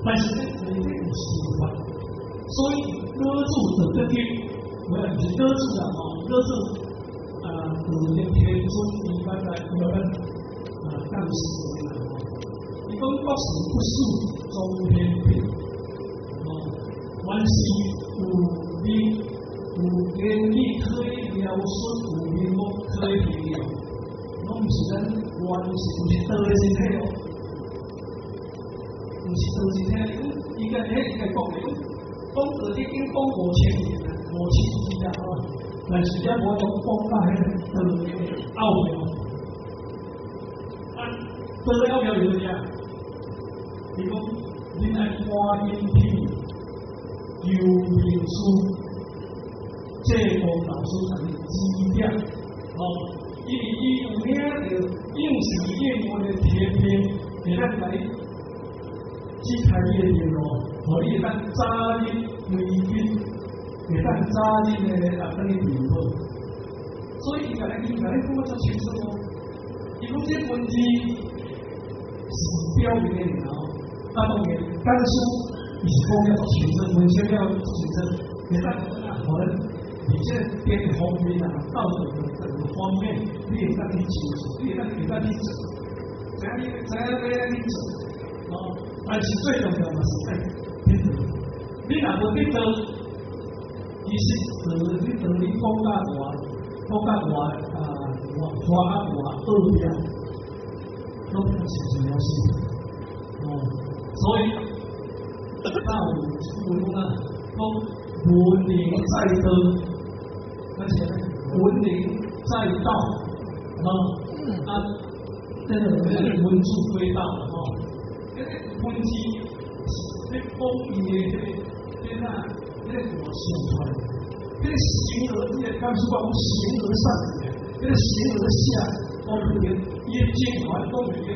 但是咧內底有想法，所以老子道德經，無毋是老子啦吼，老子啊，道德天尊伊捌來教示啦吼，伊講國事不死，終天變，哦，凡事有理有言理可以描述，有名目可以形容，攏毋是咱原是毋是道的身體哦，毋是道身體。伊個迄個講的，講道德經講5000年啊，5000字啊吼，但是也無講講到彼個道的奧妙。啊，道的奧妙是啥？伊講，恁愛趕緊去求名師，濟公老師共你指點，吼，因為伊有領著應時應運的天命，會當來指開你的道路，予你會當早日歸根，會當早日的啊，轉去靈寶。所以伊共你講得足清楚哦。伊講這文字是表面的爾，啊當然，講師伊是講了足清楚，文章了清楚，會當啊，予咱佇這個德的方面啊，道德的各個方面，你會當去清楚，你會當去做，知影你知影欲按怎去做，哦。但是最重要嘛是愛得道，你若無得道，其實道你當你講甲偌講甲偌啊偌花啊偌奧妙，攏是一了事，哦。所以，那有一句話講啊，講文能載道，而且文能載道，哦，啊，這個文字歸道，吼。這個文字是咧講伊的這個這個這個大相傳，這個形而這個剛才講形而上的，這個形而下，講不定，伊的精華講袂定，